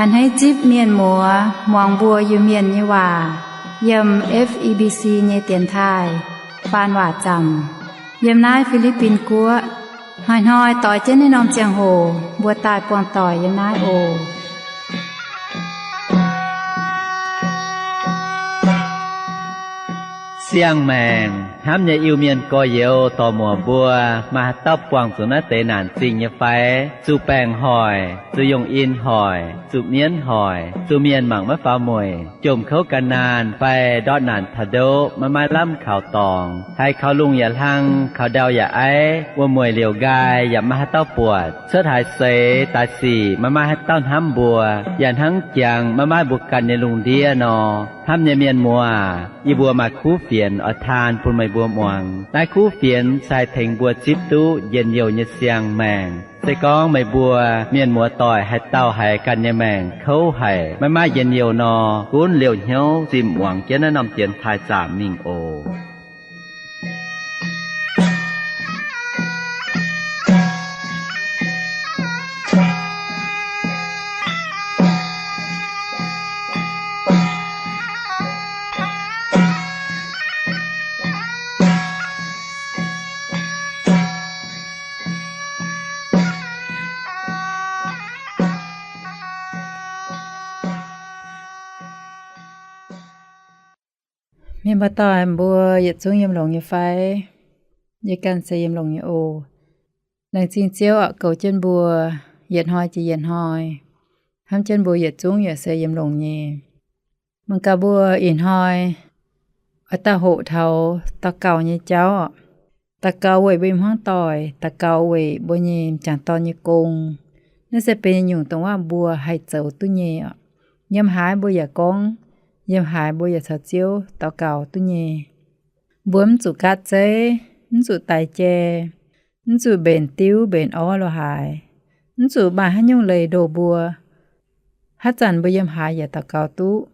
A'hneiv zipv mienh muoz muangx mbuo Iu-Mienh nyei waac yiem F E B C nyei dienx taaih faan waac zaamc yiem naaiv Fi^li^bin Guoqv. Hnoi-hnoi doix jienv naaiv norm ziangh hoc mbuo daaih buangh doic yiem naaiv oc. Siang-maengc hnamv nyei Iu-Mienh gorx-youz dorc-muoc mbuo, maaih haaix dauh buangh zuqc naaiv deix naanc zingh nyei fai? Zuqc baengc hoic, zuqc yongh in hoic, zuqc mienv hoic, zuqc mienh mangc maiv faaux mueic, jomc kouv gan naanh fai ndortv naanc taux ndoqv maiv maaih lamh kaux dorngx, haiz kaux lungh yaac hlang, kaux ndau yaac aiv, wuom-mueic liouc nqaai yaac maiv maaih haaix dauh buatc, cuotv haaix seix daaih sic maiv maaih haaix dauh hnamv mbuo, yaac hnangv jangx maiv maaih mbuo ganh nyei lungh ndiev nor. Hnamv nyei mienh muoz, yie mbuo maaih kuv fienx oix taan bun meih mbuo muangx. Naaiv kuv fienx se haih tengx mbuo zipv duqv njien-youh nyei siang-maengc. Se gorngv meih mbuo mienh muoz doic haaix dauh haiz ganh nyei maengc kouv haic, maiv maaih njien-youh nor, gunv liouh hnyouv zimh muangx jienv naaiv norm dienx taaih zaamc mingh oc. Mienh muoz-doic mbuo yietc zungv yiem longx nyei fai? Yie ganh se yiem longx nyei oc. Laengz zingh Ziouv oc, goux jienv mbuo yietc hnoi jiex yietc hnoi, hnamv jienv mbuo yietc zungv yaac se yiem longx nyei. Mangc gaax mbuo ih hnoi oix daaih hoqc taux daux gaux nyei jauv oc. Daux gaux weic mbuo nyei hmuangv doic, daux gaux weic mbuo nyei m'jangc dorn nyei gong. Naaiv se benx nyungc dongh waac mbuo haih zoux duqv nyei oc. Yiem haaix mbuo yaac gorngv, yiem haaix mbuo yaac caux Ziouv daux gaux duqv nyei. Mbuo mv zuqc gaatv zeiv, mv zuqc daix jai, mv zuqc mbenc diuv mbenc orv lo haaix, mv zuqc maaih haaix nyungc leiz ndoh mbuo. Haaix zanc mbuo yiem haaix yaac daux gaux duqv.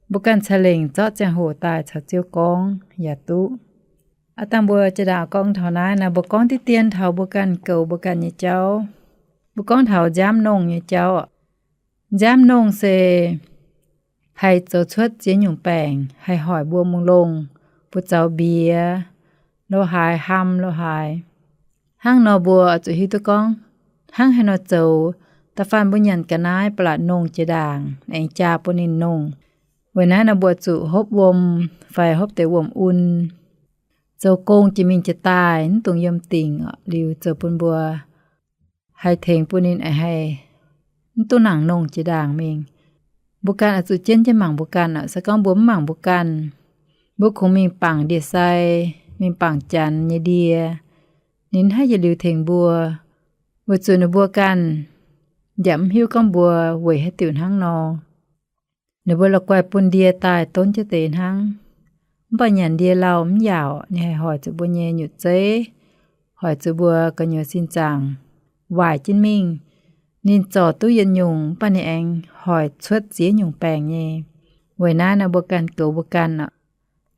Mbuo ganh ceix lengc zorqv ziangh hoc daaih caux Ziouv gorngv yaac duqv. Aav dangh mbuo jiex ndaangc gorngv taux naaiv nor, mbuo gorngv diqv dien taux mbuo ganh goux mbuo ganh nyei jauv. Mbuo gorngv taux nziaamv nongh nyei jauv. Nziaamv nongh se haih zoux cuotv ziex nyungc baengc, haih hoic mbuo mungh longh, buoz zaux mbiex, lo haaix, ham lo haaix. Hnangv nor mbuo zuqc hiuv duqv gorngv hnangv haaix nor zoux. Da'faanh mbuo nyanc ga'naaiv ba'laqc nongh jiex ndaangc aengx jaa bun ninh nongh. Weic naaiv nor mbuo zuqc hopv wuom fai hopv deix wuom-un. Zoux gong jiex mingh jiex daaih mv dungx yiem dingc liuz zoux bun mbuo haih tengx bun ninh haih mv duqv nangc nongh jiex ndaangc mingh. Mbuo ganh oix zuqc jienv jienv mangc mbuo ganh oc. Se gorngv mbuo mv mangc mbuo ganh, mbuo kungx mingh bangc ndie-sai, mingh bangc Janx nyei ndie, ninh haih yietc liuz tengx mbuo, weic zuqc ninh mbuo ganh yaac mv hiuv gorngv mbuo weic haaix diuc hnangv nor. Ninh mbuo la'guaih bun ndie daaih donv jienv deix hnangv. Mv baac nyanc ndie lauh mv yaauc, ninh haih hoic zuqc mbuo nyei nyutc zeiv, hoic zuqc mbuo gu'nyuoz sin zaangc waaic jienv mingh. Ninh zorc duqv yietc nyungc, mv baac ninh aengx hoic cuotv ziex nyungc baengc nyei. Weic naaiv nor mbuo ganh goux mbuo ganh oc.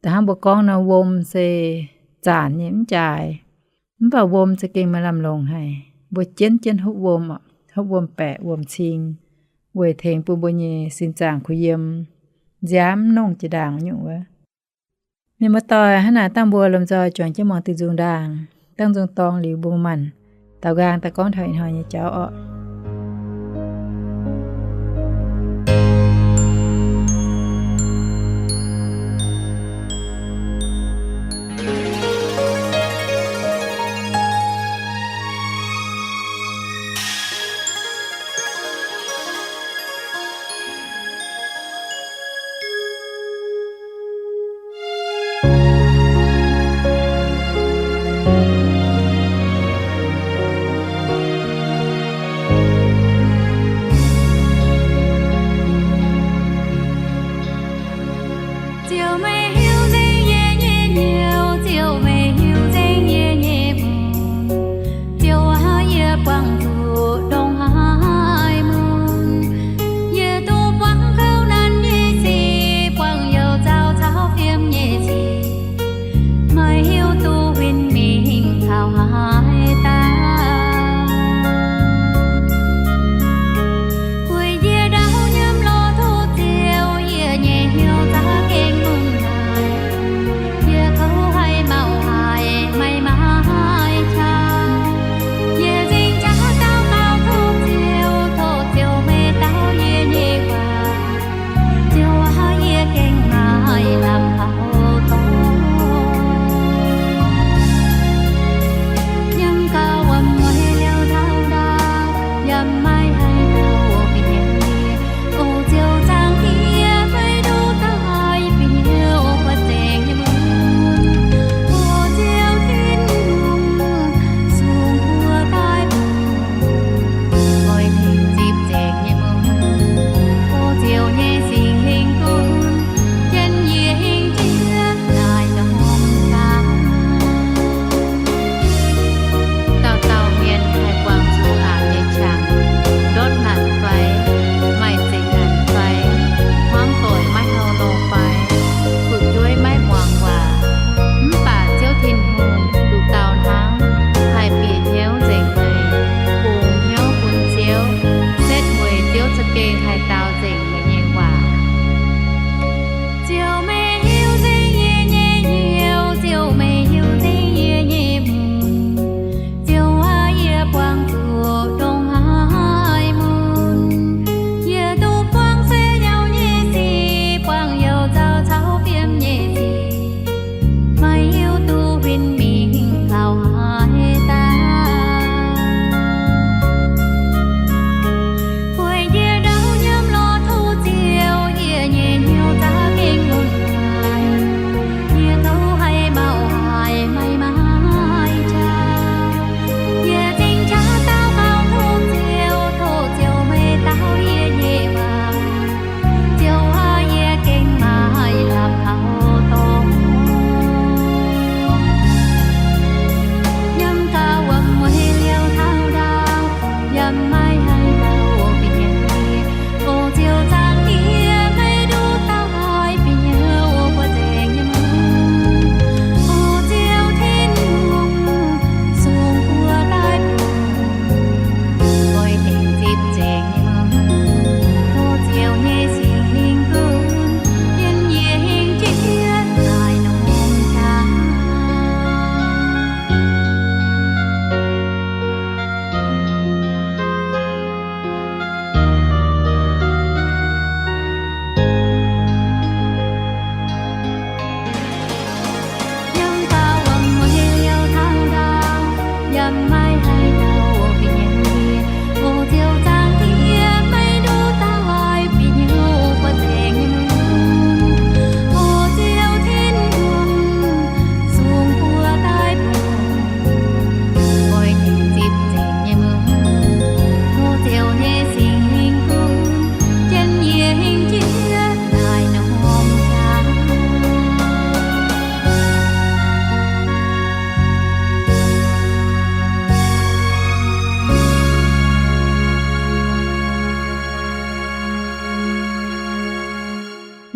Da'hnangv mbuo gorngv nor, wuom se zaanc nyei mv jaaix, mv baac wuom za'gengh maaih lamh longc haic. Mbuo jienv jienv hopv wuom, hopv wuom-baeqc wuom-cing, weic tengx bun mbuo nyei sin zaangc kuh yiem, nziaamv nongh jiex ndaangc nyungc wuov. Mienh muoz-doic, hnangv naaic dangh mbuo lomh nzoih juangc jienv muangx diuh nzung ndaangc. Dangh nzung dorngx liuz mbuo maanc daaux nqaang daaih gorngv taux ih hnoi nyei jauv orqc. Ziouv meih hiuv nzengc yie nyei hnyouv, Ziouv meih hiuv nzengc yie nyei mbuox. Ziouv aac, yie buangh zuqc ndongc haaix mun? Yie duqv buangh kouv nanv nyei sic, buangh youh zaux caux fiem nyei sic, maiv hiuv duqv win mingh taux haaix dauh. Weic yie ndau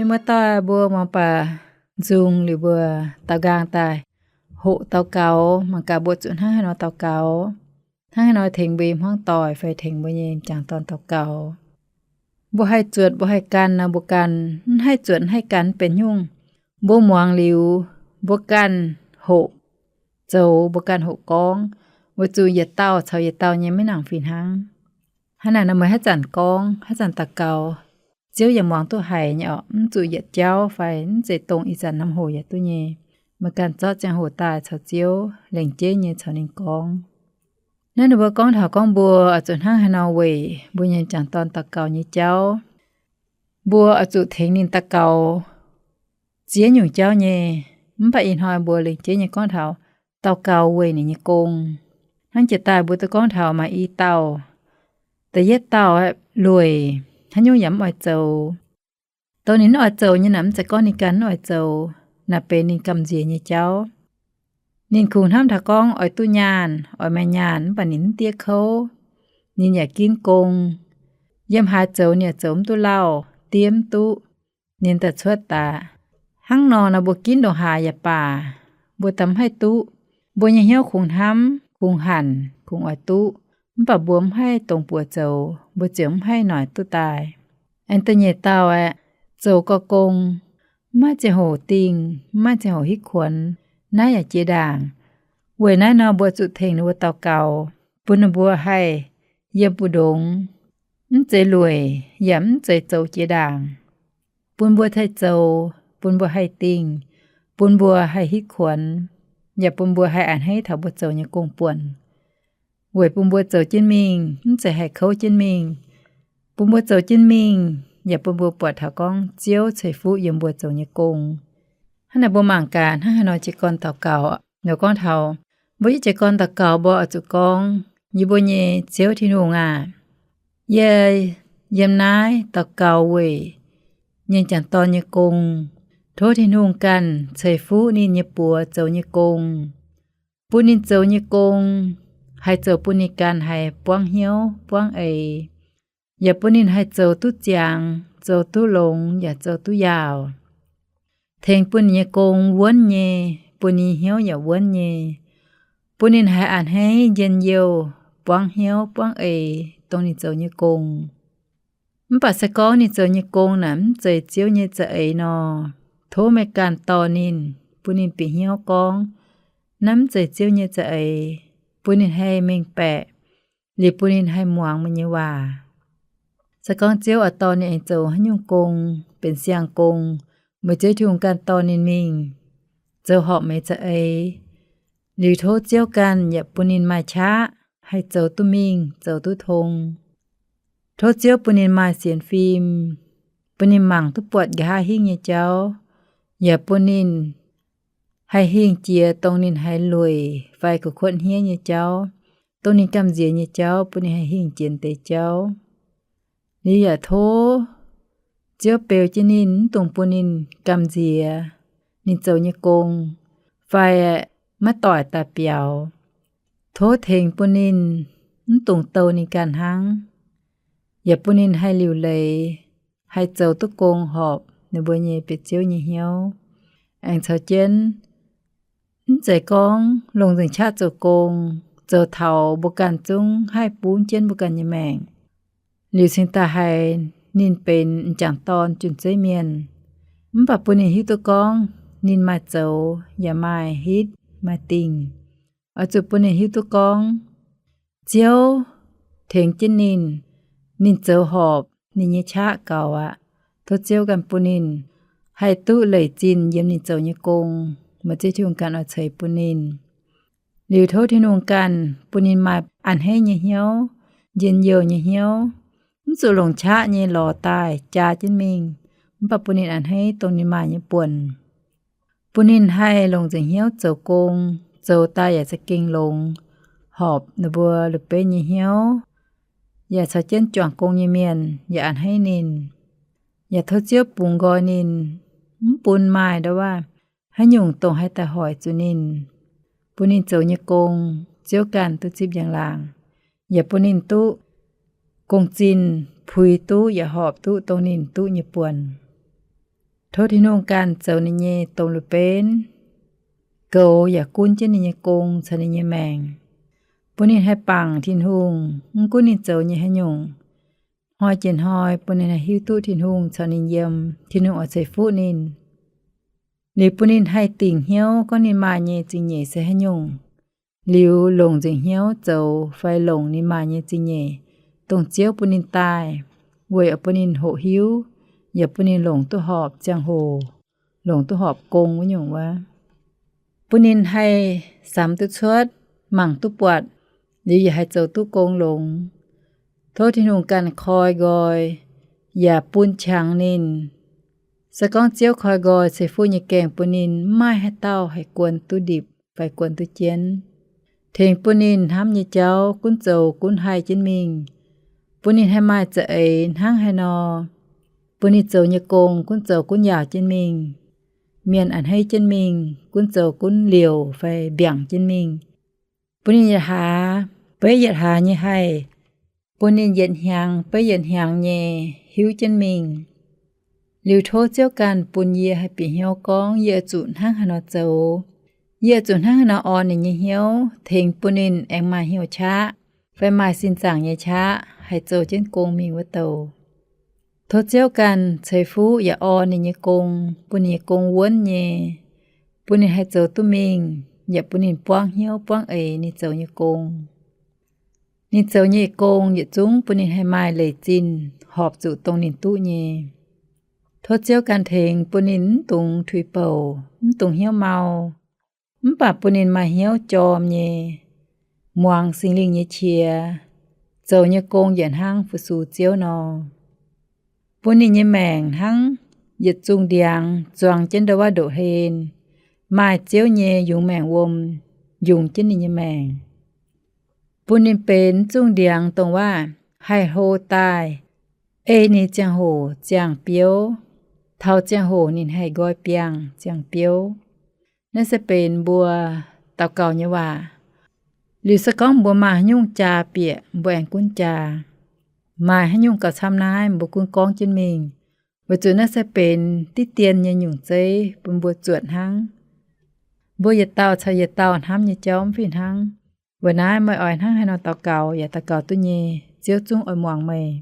Muoz-doic mbuo muangx baac nzung liuz mbuo daaux nqaang daaih hoqc daux gaux, mangc gaax mbuo zuqc hnangv haaix nor daux gaux, hnangv haaix nor tengx mbuo nyei hmuangv doic fai tengx mbuo nyei m'jangc dorn daux gaux. Mbuo haih zuotc mbuo haih ganh nor mbuo ganh, mv haih zuotc mv haih ganh mv benx nyungc. Mbuo muangx liuz, mbuo ganh hoqc zoux, mbuo ganh hoqc gorngv, weic zuqc yietc dauh caux yietc dauh nyei maiv nangc fih hnangv. Hnangv naaic nor meih haaix zanc gorngv, haaix zanc daux gaux, Ziouv yaac muangx duqv haiz nyei orqc. Mv zuqc yietc jauv fai mv zeiz dongh ih zanc norm hoc yaac duqv nyei. Meih ganh zorqv ziangh hoc daaih caux Ziouv lengc jeiv nyei caux ninh gorngv. Naaiv ninh mbuo gorngv taux gorngv mbuo oix zuqc hnangv haaix nor weic mbuo nyei m'jangc dorn daux gaux nyei jauv. Mbuo oix zuqc tengx ninh daux gaux ziex nyungc jauv nyei. Mv baac ih hnoi mbuo lengc jeiv nyei gorngv taux daux gaux weic ninh nyei gong. Hnangv jiex daaih mbuo duqv gorngv taux maaih i dauh, da'yietv dauh lueic, haaix nyungc yaac mv oix zoux. Dongh ninh mv oix zoux nyei naaic mv zeiz gorngv ninh ganh mv oix zoux, naaic benx ninh gamh nziex nyei jauv. Ninh kungx hnamv taux gorngv oix duqv nyaanh, oix maaih nyaanh, mv baac ninh mv diev kouv. Ninh yaac ginv gong. Yiem haaix zoux ninh yaac zoux mv duqv lauh, diev mv duqv. Ninh daaih cuotv daaih, hnangv nor nor mbuo ginv ndongc haaix yaac baac, mbuo daaih mv haih duqv. Mbuo nyei hnyouv kungx hnamv, kungx hanc, kungx oix duqv, mv baac mbuo mv haih dongz buoz zoux, mbuo ziouc mv haih noic duqv daaih. Aengx da'nyeic dauh aeqv, zoux gauh gong, mv maaih ziangh hoc dingh, mv maaih ziangh hoc hitv kuonx, naaiv yaac jiex ndaangc. Weic naaiv nor mbuo zuqc tengx ninh mbuo daux gaux, bun ninh mbuo haih yiem mbu'ndongx, mv zeiz lueic yaac mv zeiz zoux jiex ndaangc. Bun mbuo haih zoux, bun mbuo haih dingh, bun mbuo haih hitv kuonx, yaac bun mbuo haih a'hneiv taux mbuo zoux nyei gong buonc. Weic bun mbuo zoux jienv mingh mv zeiz haih kouv jienv mingh. Bun mbuo zoux jienv mingh yaac bun mbuo buatc taux gorngv Ziouv ceix fuqv yiem mbuo zoux nyei gong. Hnangv naaic mbuo mangc gaax hnangv haaix nor jiez gorn daux gaux. Ninh gorngv taux mbuo jiez gorn daux gaux mbuo oix zuqc gorngv, Yie mbuo nyei Ziouv Tin-Hungh aah! Yie yiem naaiv daux gaux weic nyei m'jangc dorn nyei gong. Tov Tin-Hungh ganh ceix fuqv ninh nyei buoz zoux nyei gong, bun ninh zoux nyei gong haih zoux bun ninh ganh haih buangv hnyouv buangv eix, yaac bun ninh haih zoux duqv ziangx, zoux duqv longx, yaac zoux duqv yaauc. Tengx bun ninh nyei gong wuonv nyei, bun ninh hnyouv yaac wuonv nyei, bun ninh haih a'hneiv njien-youh, buangv hnyouv buangv eix dongh ninh zoux nyei gong. Mv baac se gorngv ninh zoux nyei gong naaic mv zeiz Ziouv nyei za'eix nor, tov meih ganh dorh ninh, bun ninh bieqc hnyouv gorngv, naaiv mv zeiz Ziouv nyei za'eix, bun ninh haih mengh baeqc, liuz bun ninh haih muangx meih nyei waac. Se gorngv Ziouv oix dorh ninh aengx zoux haaix nyungc gong, benx siang-gong, meih Ziouv Tin-Hungh ganh dorh ninh mingh zoux horpc meih za'eix. Liuz tov Ziouv ganh yaac bun ninh maaih qaqv haih zoux duqv mingh, zoux duqv tong. Tov Ziouv bun ninh maaih sienx fim, bun ninh mangc duqv buatc nqa'haav hingv nyei jauv, yaac bun ninh haih hingh jiex dongh ninh haiz lueic fai kuv kuotv hniev nyei jauv, dongh ninh gamh nziex nyei jauv, bun ninh haih hingh jiex deix jauv. Liuz yaac tov Ziouv beu jienv ninh, mv dungx bun ninh gamh nziex ninh zoux nyei gong, fai maiv doic daaih biaux. Tov tengx bun ninh mv dungx douh ninh ganh hnangv, yaac bun ninh haih liuc leiz, haih zoux duqv gong horpc ninh mbuo nyei biauv-ziouv nyei hnyouv. Aengx caux jienv, mv zeiz gorngv longc nzengc qaqv zoux gong, zoux taux mbuo ganh zungv haih bungx jienv mbuo ganh nyei maengc, liuz cingx daaih haiz ninh benx m'jangc dorn jun-zeiv mienh. Mv baac bun ninh hiuv duqv gorngv ninh maaih zoux yaac maaih hitv maaih dingh. Oix zuqc bun ninh hiuv duqv gorngv Ziouv tengx jienv ninh, ninh zoux horpc ninh nyei qaqv gaux aqv. Tov Ziouv ganh bun ninh haih duqv leic zinh yiem ninh zoux nyei gong. Meih Ziouv Tin-Hungh ganh oix ceix bun ninh. Liuz tov Tin-Hungh ganh bun ninh maaih a'hneiv nyei hnyouv, njien-youh nyei hnyouv, mv zuqc longc qaqv nyei lorz daaih jaa jienv mingh, mv baac bun ninh a'hneiv dongh ninh maaih nyei buonc. Bun ninh haih longc nzengc hnyouv zoux gong, zoux daaih yaac za'gengh longx, horpc ninh mbuo la'benv nyei hnyouv, yaac caux jienv juangc gong nyei mienh yaac a'hneiv ninh. Yaac tov Ziouv bungx nqoi ninh, mv bun maaih ndau wuov haaix nyungc dongh haih daaih hoic zuqc ninh. Bun ninh zoux nyei gong, Ziouv ganh duqv zipv njang-laangc, yaac bun ninh duqv gong-zinh puix duqv yaac horpc duqv dongh ninh duqv nyei buonc. Tov Tin-Hungh ganh zoux ninh nyei domh lu benv, goux yaac gunv jienv ninh nyei gong caux ninh nyei maengc, bun ninh haih bangc Tin-Hungh mv gunv ninh zoux nyei haaix nyungc. Hnoi jiex hnoi bun ninh haih hiuv duqv Tin-Hungh caux ninh yiem, Tin-Hungh oix ceix fuqv ninh. Liuz bun ninh haih dingc hnyouv gorngv ninh maaih nyei zingh nyeic se haaix nyungc, liuz longc nzengc hnyouv zoux fai longc ninh maaih nyei zingh nyeic, dongh Ziouv bun ninh daaih, weic oix bun ninh hoqc hiuv, yaac bun ninh longc duqv horpc ziangh hoc, longc duqv horpc gong wuov nyungc wuov. Bun ninh haih samx duqv cuotv, mangc duqv buatc, liuz yaac haih zoux duqv gong longx. Tov Tin-Hungh ganh koi nqoi yaac bun qangx ninh. Se gorngv Ziouv koi nqoi ceix fuqv nyei gaengh bun ninh, mv maaih haaix dauh haih guon duqv ndipc fai guon duqv jienv. Tengx bun ninh hnamv nyei jauv gunv zoux gunv haih jienv mingh, bun ninh haih maaih za'eix hnangv haaix nor, bun ninh zoux nyei gong gunv zoux gunv yaauc jienv mingh. Mienh a'hneiv jienv mingh gunv zoux gunv liouc fai mbiaangc jienv mingh. Bun ninh yietc hlaax beiv yietc hlaax nyei haih, bun ninh yietc hnyangx beiv yietc hnyangx nyei hiuv jienv mingh. Liuz tov Ziouv ganh bun yie haih bieqc hnyouv gorngv yie oix zuqc hnangv haaix nor zoux. Yie oix zuqc hnangv haaix nor orn ninh nyei hnyouv, tengx bun ninh aengx maaih hnyouv qaqv fai maaih sin zaangc nyei qaqv haih zoux jienv gong mingh wuov douh. Tov Ziouv ganh ceix fuqv yaac orn ninh nyei gong, bun ninh nyei gong wuonv nyei, bun ninh haih zoux duqv mingh, yaac bun ninh buangv hnyouv buangv eix ninh zoux nyei gong. Ninh zoux nyei gong yietc zungv bun ninh haih maaih leic zinh horpc zuqc dongh ninh duqv nyei. Tov Ziouv ganh tengx bun ninh mv dungx tuix bouc, mv dungx hnyouv mau, mv baac bun ninh maaih hnyouv jorm nyei, muangx Singx Lingh nyei qiex, zoux nyei gong yietc hnangv fu-sux Ziouv nor. Bun ninh nyei maengc hnangv yietc zungh ndiangx zuangx jienv ndau-waav ndoqv hlen, maaih Ziouv nyei yungz maengc wuom yungz jienv ninh nyei maengc. Bun ninh benx zungh ndiangx dongh waac haih hlo daaih, ei ninh ziangh hoc ziangh biouv, taux ziangh hoc ninh haih nqoi biangh ziangh biouv. Naaiv se benx mbuo daux gaux nyei waac. Liuz se gorngv mbuo maaih haaix nyungc jaa bieqc, mbuo aengx gunv jaa. Maaih haaix nyungc gauh camv naaiv, mbuo gunv gorngv jienv mingh, weic zuqc naaiv se benx diqv dien nyei nyungc zeiv bun mbuo zuotc hnangv. Mbuo yietc dauh caux yietc dauh hnamv nyei jauv mv fih hnangv. Weic naaiv meih oix hnangv haaix nor daux gaux yaac daux gaux duqv nyei, Ziouv zungv oix muangx meih.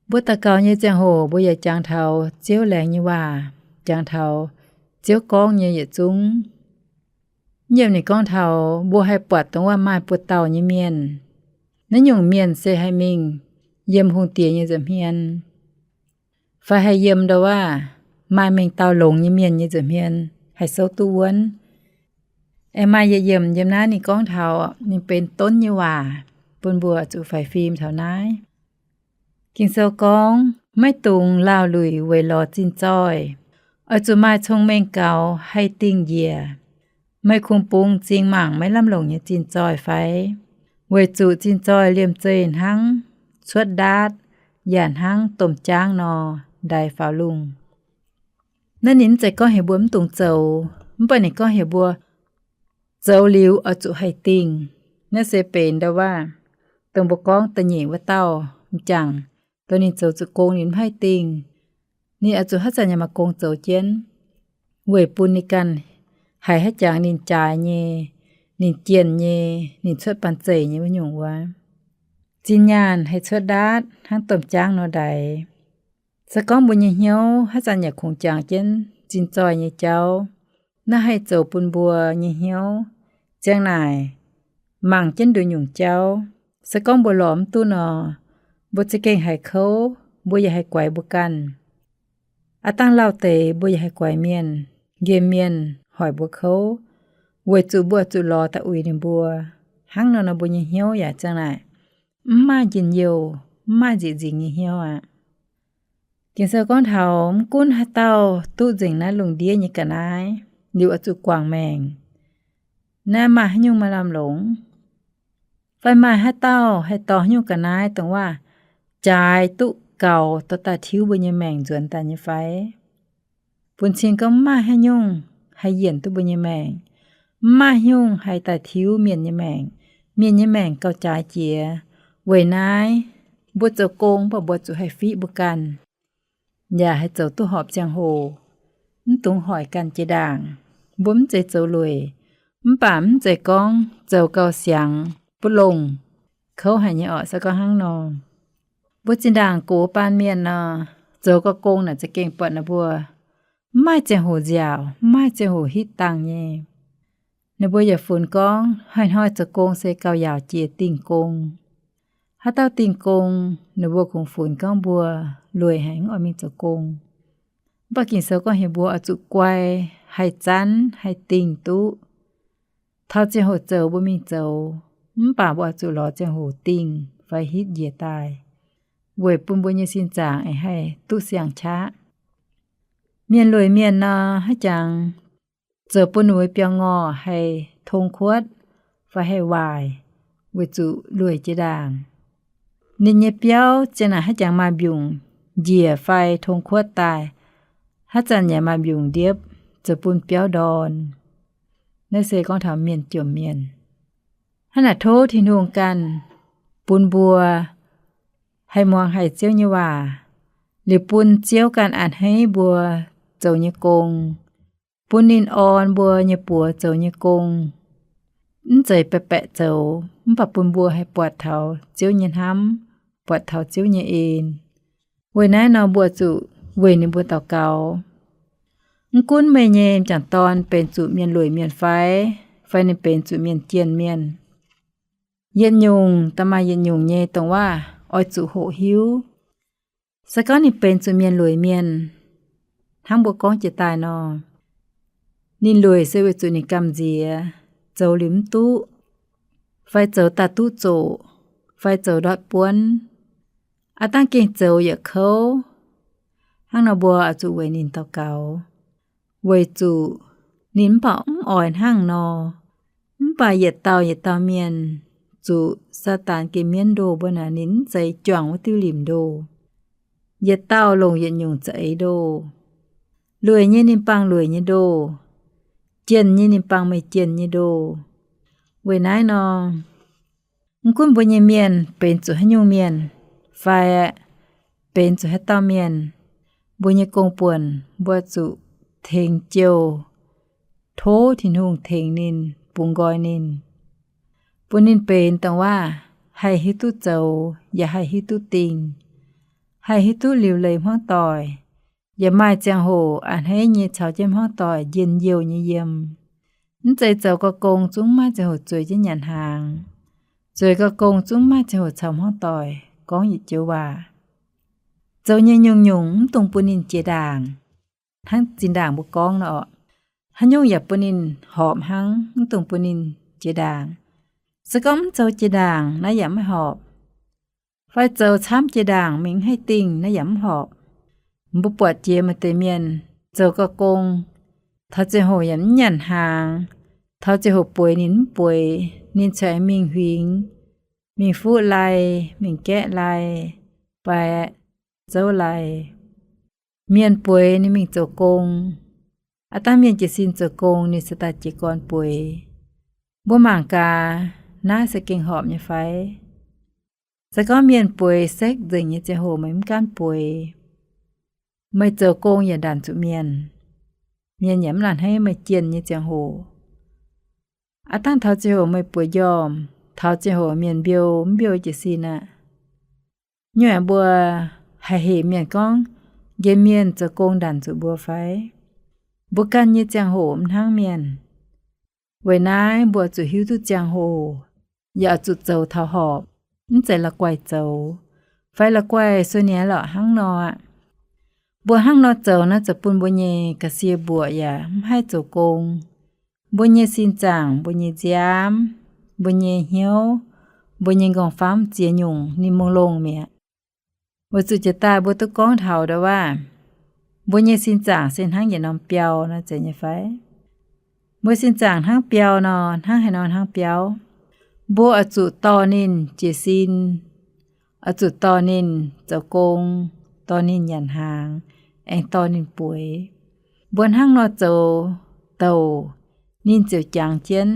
Mbuo daux gaux nyei ziangh hoc mbuo yaac jangx taux Ziouv laengz nyei waac, jangx taux Ziouv gorngv nyei yietc zungv. Yiem ninh gorngv taux mbuo haih buatc dongh waac maaih buoz-dauh nyei mienh. Naaiv nyungc mienh se haih mingh yiem hungh diex nyei nza'hmien, fai haih yiem ndau-waac maaih mengh dauh longx nyei mienh nyei nza'hmien haih souv duqv wuonv. Aengx maaih yietc yiemc yiem naaiv ninh gorngv taux ninh benx donv nyei waac bun mbuo zuqc faix fim taux naaiv. Ging-Sou gorngv, maiv dungx laauh luic weic lorz zinh zoih. Oix zuqc maaih cong-mengh gaux haih dingh njiec. Meih kungx bungx m'zing mangc maiv lamh longc nyei zinh zoih fai? Weic zuqc zinh zoih liemh zeih hnangv cuotv ndaatv, yaac hnangv domh jaangv nor, ndaix faaux lungh. Naaiv ninh mv zeiz gorngv heuc mbuo mv dungx zoux, mv baac ninh gorngv heuc mbuo zoux liuz oix zuqc haih dingh. Naaiv se benx ndau-waac dongh mbuo gorngv da'nyeic wuov dauh m'jangc, dongh ninh zoux zuqc gong ninh mv haih dingh. Ninh oix zuqc haaix zanc yaac maaih gong zoux jienv, weic bun ninh ganh haiz haaix jangx ninh jaaix nyei, ninh jienh nyei, ninh cuotv banh zeic nyei wuov nyungc wuov. Zinh nyaanh haih cuotv ndaatv hnangv domh jaangv nor ndaix. Se gorngv mbuo nyei hnyouv haaix zanc yaac kungx jangx jienv zinh zoih nyei jauv, naaiv haih zoux bun mbuo nyei hnyouv ziang naaic mangc jienv nduqc nyungc jauv. Se gorngv mbuo lorz mv duqv nor, mbuo za'gengh haiz kouv, mbuo yaac haih guaix mbuo ganh. Aav dangh lauh deix mbuo yaac haih guaix mienh, nqemh mienh hoic mbuo kouv, weic zuqc mbuo zuqc lorz da'uix ninh mbuo. Hnangv nor nor mbuo nyei hnyouv yaac ziang naaic mv maaih njien-youh, mv maaih nzieqc nzingx nyei hnyouv aqv. Ging-Sou gorngv taux mv gunv haaix dauh duqv nzengc naaiv lungh ndiev nyei ga'naaiv liuz oix zuqc guangc maengc. Naaiv maaih haaix nyungc maaih lamh longc? Fai maaih haaix dauh haih dorh haaix nyungc ga'naaiv dongh waac jaaix duqv gaux dorh daaih tiuv mbuo nyei maengc nzuonx daaih nyei fai? Bun cing gorngv mv maaih haaix nyungc haih yienc duqv mbuo nyei maengc. Mv maaih haaix nyungc haih daaih tiuv mienh nyei maengc. Mienh nyei maengc gauh jaaix jiex. Weic naaiv, mbuo zoux gong mv baac mbuo zuqc haih fiqv mbuo ganh, yaac haih zoux duqv horpc ziangh hoc. mv dungx hoic ganh jiex ndaangc. Mbuo mv zeiz zoux lueic, mv baac mv zeiz gorngv zoux gauh siangx butv longh, kouv haic nyei orqc. Se gorngv hnangv nor, mbuo zinh ndaangc gox baan mienh nor, zoux gauh gong naaic za'gengh buatc ninh mbuo mv maaih ziangh hoc nziaauc, mv maaih ziangh hoc hitv dangh nyei. Ninh mbuo yaac funx gorngv hnoi-hnoi zoux gong se gauh yaauc jiex dingh gong. Haaix dauh dingh gong, ninh mbuo kungx funx gorngv mbuo lueic haic, mv oix mingh zoux gong. Mv baac Ging-Sou gorngv heuc mbuo oix zuqc guai, haih zanv, haih dingh duqv. Taux ziangh hoc zoux mbuo mingh zoux, mv baac mbuo oix zuqc lorz ziangh hoc dingh fai hitv njiec daaih, weic bun mbuo nyei sin zaangc aengx haih duqv siang-qaqv. Mienh lueic mienh nor, haaix jangx zoux bun ninh mbuo biauv-ngorh haih tong kuotv fai haih waaic, weic zuqc lueic jiex ndaangc. Ninh nyei biauv zien naaic haaix jangx maaih mbiungc njiec fai tong kuotv daaih, haaix zanc yaac maaih mbiungc ndiepv zoux bun biauv ndorn. Naaiv se gorngv taux mienh jomc mienh. Hnangv naaic tov Tin-Hungh ganh bun mbuo haih muangx haic Ziouv nyei waac, liuz bun Ziouv ganh a'hneiv mbuo zoux nyei gong, bun ninh orn mbuo nyei buoz zoux nyei gong. Mv zeiz baeqc baeqc zoux, mv baac bun mbuo haih buatc taux Ziouv nyei hnamv, buatc taux Ziouv nyei en. Weic naaiv nor mbuo zuqc weic ninh mbuo daux gaux. Mv gunv meih nyei m'jangc dorn benx zuqc mienh lueic mienh fai, fai ninh benx zuqc mienh jienh mienh, yietc nyungc da'maaih yietc nyungc nyei dongh waac oix zuqc hoqc hiuv. Se gorngv ninh benx zuqc mienh lueic mienh, hnangv mbuo gorngv jiex daaih nor, ninh lueic se weic zuqc ninh gamh nziex, zoux liuz mv duqv, fai zoux daaih duqv zoqc, fai zoux ndortv buonv, aav dangh gengh zoux yietc kouv. Hnangv nor mbuo oix zuqc weic ninh daux gaux, weic zuqc ninh mv baac mv oix hnangv nor. Mv baac yietc dauh yietc dauh mienh zuqc Saadaan geh mienv ndoh mbuo naaic, ninh mv zeiz juangc wuov diuh limc ndoh. Yietc dauh longc yietc nyungc za'eix ndoh. Lueic nyei ninh bangc lueic nyei ndoh, jienh nyei ninh bangc meih jienh nyei ndoh. Weic naaiv nor, mv gunv mbuo nyei mienh benx zuqc haaix nyungc mienh, fai benx zuqc haaix dauh mienh, mbuo nyei gong-buonc mbuo zuqc tengx jouh, tov Tin-Hungh tengx ninh, bungx nqoi ninh, bun ninh benx dongh waac haih hiuv duqv zoux yaac haih hiuv duqv dingh, haih hiuv duqv liuc leiz hmuangv doic, yaac maaih ziangh hoc a'hneiv nyei caux jienv hmuangv doic njien-youh nyei yiem. Mv zeiz zoux gauh gong zungv maiv ziangh hoc zueiz jienv nyanc hnaangx, zueiz gauh gong zungv maiv ziangh hoc caux hmuangv doic gorngv yietc joux waac. Zoux nyei nyungc-nyungc mv dungx bun ninh jiex ndaangc. Hnangv zinh ndaangc mbuo gorngv nor, haaix nyungc yaac bun ninh horpc hnangv, mv dungx bun ninh jiex ndaangc. Se gorngv mv zoux jiex ndaangc, naaiv yaac maiv horpc. Fai zoux camv jiex ndaangc mingh mv haih dingh, naaiv yaac mv horpc. Mbuo buatc jiex maaih deix mienh zoux gauh gong, taux ziangh hoc yaac mv nyanc hnaangx, taux ziangh hoc bueix ninh mv bueix, ninh corc mingh huingx, mingh fuqv lai, mingh gaeqv lai, fai zouv lai. Mienh bueix ninh mingh zoux gong. Aav dangh mienh jiez sin zoux gong ninh se daaih jiez gorn bueix. Mbuo mangc gaax, naaiv se gengh horpc nyei fai? Se gorngv mienh bueix sekv nzengc nyei ziangh hoc meih mv gaanv bueix, meih zoux gong yaac ndanc zuqc mienh. Mienh yaac mv la'hneiv meih jienh nyei ziangh hoc. Aav dangh taux ziangh hoc meih bueix njormh, taux ziangh hoc mienh mbiouh mv mbiouh jiez sin aqv. Nyuoqc mbuo haih hec mienh gorngv nqemh mienh zoux gong ndanc zuqc mbuo fai? Mbuo ganh nyei ziangh hoc mv hnangv mienh. Weic naaiv mbuo zuqc hiuv duqv ziangh hoc, yaac zuqc zoux taux horpc, mv zeiz la'guaih zoux, fai la'guaih sueih niaav lorqc hnangv nor aqv. Mbuo hnangv nor zoux naaiv zoux bun mbuo nyei ga'sie mbuoqc yaac mv haih zoux gong. Mbuo nyei sin zaangc, mbuo nyei nziaamv, mbuo nyei hnyouv, mbuo nyei nqorngv-famv ziex nyungc ninh mungh longh mi'aqv. Weic zuqc jiex daaih mbuo duqv gorngv taux ndau waac, mbuo nyei sin zaangc se hnangv yietc norm biauv nor, zeiz nyei fai? Mbuo sin zaangc hnangv biauv nor, hnangv haaix nor hnangv biauv? Mbuo oix zuqc dorh ninh jiez sin, oix zuqc dorh ninh zoux gong, dorh ninh nyanc hnaangx, aengx dorh ninh bueix. Mbuo hnangv nor zoux douc, ninh ziouc jangx jienv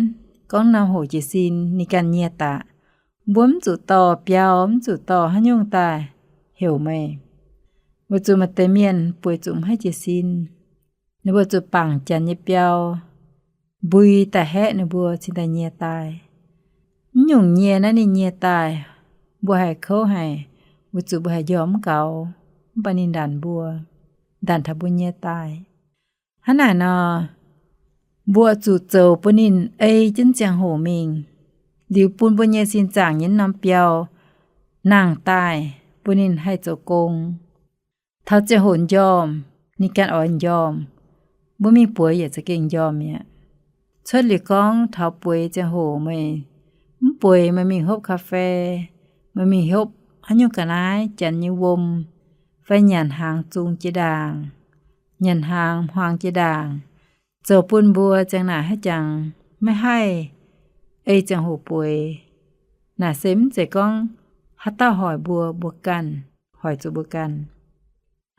gorngv norm hoc jiez sin ninh ganh nyieh daaih. Mbuo mv zuqc dorh biauv, mv zuqc dorh haaix nyungc daaih heuc meih. Weic zuqc maaih deix mienh bueix zuqc mv haih jiez sin. Ninh mbuo zuqc bangc janx nyei biauv mbui daaih haeqv ninh mbuo cingx daaih nyie daaih. Mv nyungc nyie naaiv ninh nyie daaih, mbuo haih kouv haic, weic zuqc mbuo haih njormh mv gaux, mv baac ninh ndanc mbuo, ndanc taux mbuo nyie daaih. Hnangv naaic nor, mbuo zuqc zoux bun ninh ei jienv ziangh hoc mingh, liuz bun mbuo nyei sin zaangc nyei norm biauv nangh daaih, bun ninh haih zoux gong. Taux ziangh hoc njormh, ninh ganh oix njormh, mbuo mingh bueix yaac za'gengh njormh mi'aqv. Cuotv liuz gorngv taux bueix ziangh hoc meih mv bueix, meih mingh hopv cà phê, meih mingh hopv haaix nyungc ga'naaiv, janx nyei wuom, fai nyanc hnaangx zung jiex ndaangc, nyanc hnaangx hmuangx jiex ndaangc, zoux bun mbuo ziang naaic haiv jangx maiv haih ei ziangh hoc bueix. Naaic se mv zeiz gorngv haaix dauh hoic mbuo, mbuo ganh, hoic zuqc mbuo ganh.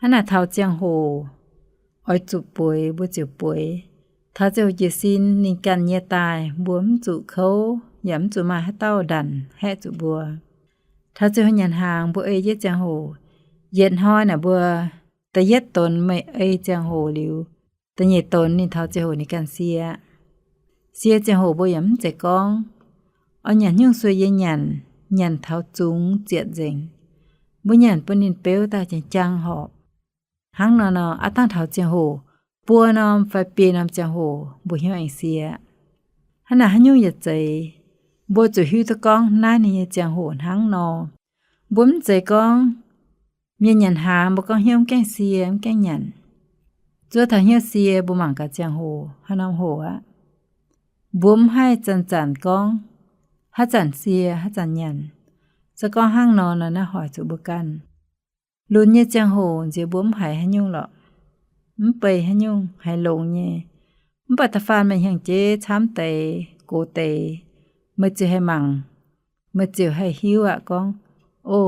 Hnangv naaic taux ziangh hoc oix zuqc bueix, mbuo ziouc bueix. Taux ziangh hoc jiez sin ninh ganh nyie daaih, mbuo mv zuqc kouv, yaac mv zuqc maaih haaix dauh ndanc haeqv zuqc mbuo. Taux ziangh hoc nyanc hnaangx mbuo ei jienv ziangh hoc, yietc hnoi naaic mbuo da'yietv donx meih ei ziangh hoc liuz, da'nyeic donx ninh taux ziangh hoc ninh ganh sie. Sie ziangh hoc mbuo yaac mv zeiz gorngv oix nyanc haaix nyungc sueih yie nyanc, nyanc taux zungx zietc nzengc. Mbuo nyanc bun ninh beuv daaih jang-jang horpc. Hnangv nor nor, aav dangh taux ziangh hoc buo norm fai biei norm ziangh hoc mbuo hnyouv aengx sie. Hnangv naaic haaix nyungc yaac zeiz, mbuo zuqc hiuv duqv gorngv naaiv ninh nyei ziangh hoc hnangv nor. Mbuo mv zeiz gorngv mienh nyanc hnaangx mbuo gorngv hnyouv mv gaengh sie, mv gaengh nyanc. Zuov taux hnyouv sie mbuo mangc gaax ziangh hoc haaix norm hoc aqv. Mbuo mv haih zanc-zanc gorngv haaix zanc sie haaix zanc nyanc. Se gorngv hnangv nor nor, naaiv hoic zuqc mbuo ganh. Lunx nyei ziangh hoc nziex mbuo mv haiz haaix nyungc lorqc, mv bei haaix nyungc, haiz longx nyei. Mv baac da'faanh meih hnyangx-jeiv camv deix, gox deix, meih ziouc haih mangc, meih ziouc haih hiuv aqv gorngv, o,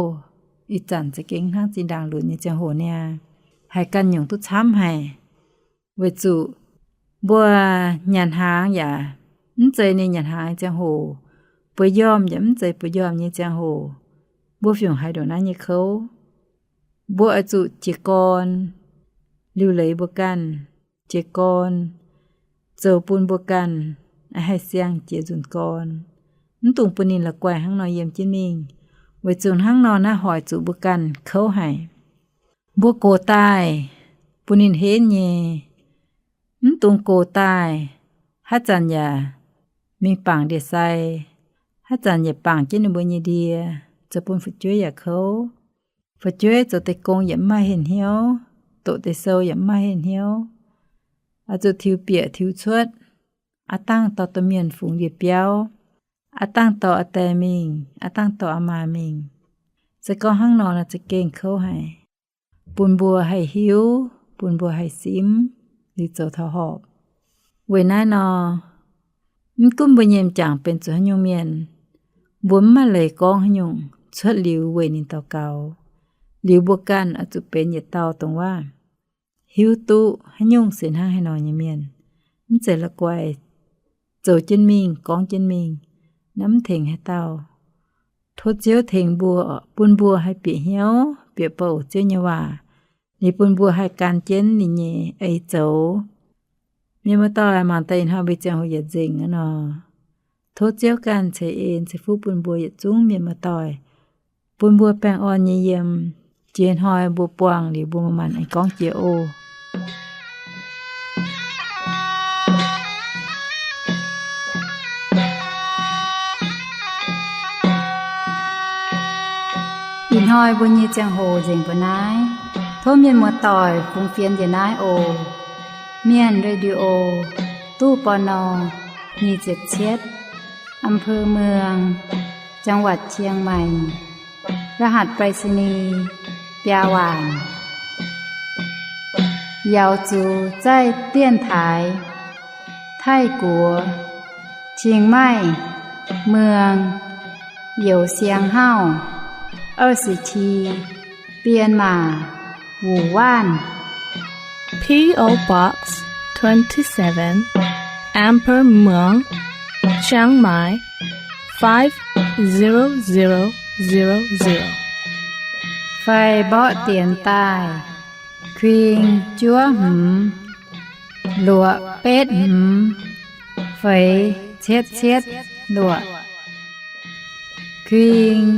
ih zanc za'gengh hnangv zinh ndaangc lunx nyei ziangh hoc niaa, haiz ganh nyungc duqv camv haic. Weic zuqc mbuo nyanc hnaangx yaac mv zeiz ninh nyanc hnaangx nyei ziangh hoc, bueix njormh yaac mv zeiz bueix njormh nyei ziangh hoc. Mbuo fingx haiz ndongc naaiv nyei kouv. Mbuo oix zuqc jiez gorn, liuc leiz mbuo ganh, jiez gorn, zoux bun mbuo ganh haih siang jiex nzunc gorn. Mv dungx bun ninh la'guaih hnangv nor yiem jienv mingh, weic zuqc hnangv nor naaiv hoic zuqc mbuo ganh kouv haic. Mbuo gox daaih bun ninh henv nyei. Mv dungx gox daaih, haaix zanc yaac mingh bangc ndie-sai, haaix zanc yaac bangc jienv ninh mbuo nyei ndie, zoux bun fu'jueiv yaac kouv. Fu'jueiv zoux deix gong yaac mv maaih heh hnyouv, doqc deix sou yaac mv maaih heh hnyouv, oix zuqc tiux bieqc tiux cuotv, aav dangh dorh domh mienh fungx ndie-biauv, aav dangh dorh aa die mingh, aav dangh dorh aa maa mingh. Se gorngv hnangv nor, naaiv za'gengh kouv haic. Bun mbuo haih hiuv, bun mbuo haih simv, liuz zoux taux horpc. Weic naaiv nor, mv gunv mbuo nyei m'jangc benx zuqc haaix nyungc mienh, mbuo mv maaih leiz gorngv haaix nyungc, cuotv liuz weic ninh daux gaux. Liuz mbuo ganh oix zuqc benx yietc dauh dongh waac hiuv duqv haaix nyungc se hnangv haaix nor nyei mienh, mv zeiz la'guaih zoux jienv mingh, gorngv jienv mingh, naaiv mv tengx haaix dauh. Tov Ziouv tengx mbuo, bun mbuo haih bieqc hnyouv, bieqc bouc Ziouv nyei waac, liuz bun mbuo haih gan jienv ninh nyei eix zoux. Mienh muoz-doic, mangc daaih ih hnoi mbuo ziangh hoc yietc nzengc aqv nor, tov Ziouv ganh ceix en ceix fuqv bun mbuo yietc zungv mienh muoz-doic, bun mbuo baengh orn nyei yiem. Jiex hnoi mbuo buangh liuz mbuo maaih maanc aengx gorngv jiex oc. Ih hnoi mbuo nyei ziangh hoc nzengc mbuo naaiv. Tov mienh muoz-doic fungx fienx njiec naaiv oc. Mienh Radio, ตู้ ปณ. nyic ziepc cietv, อำเภอเมือง จังหวัดเชียงใหม่ รหัสไปรษณีย์ biaa waanc. 瑶族在电台 Taiv-Guoqv, Chiang Mai, Muang, Youh Siang Hauv, 二十七, Myanmar, Wuhan. P O Box twenty-seven, Amber Muang, Chiang Mai, five zero zero zero zero. Fai mborqv dienx daaih, kuing juov hmz, luoqc betv hmz feix cietv cietv luoqc. Kuing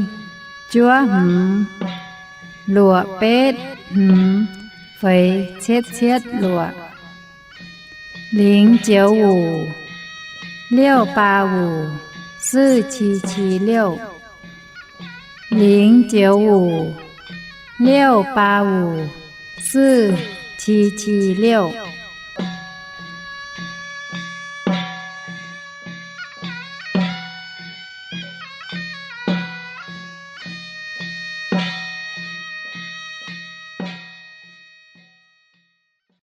juov hmz luoqc betv hmz feix cietv cietv luoqc. Lingx joux wuc, liouh baa wuc, zih qi qi liouh. Lingx joux wuc, liouh baa wuc, zih qi qi liouh.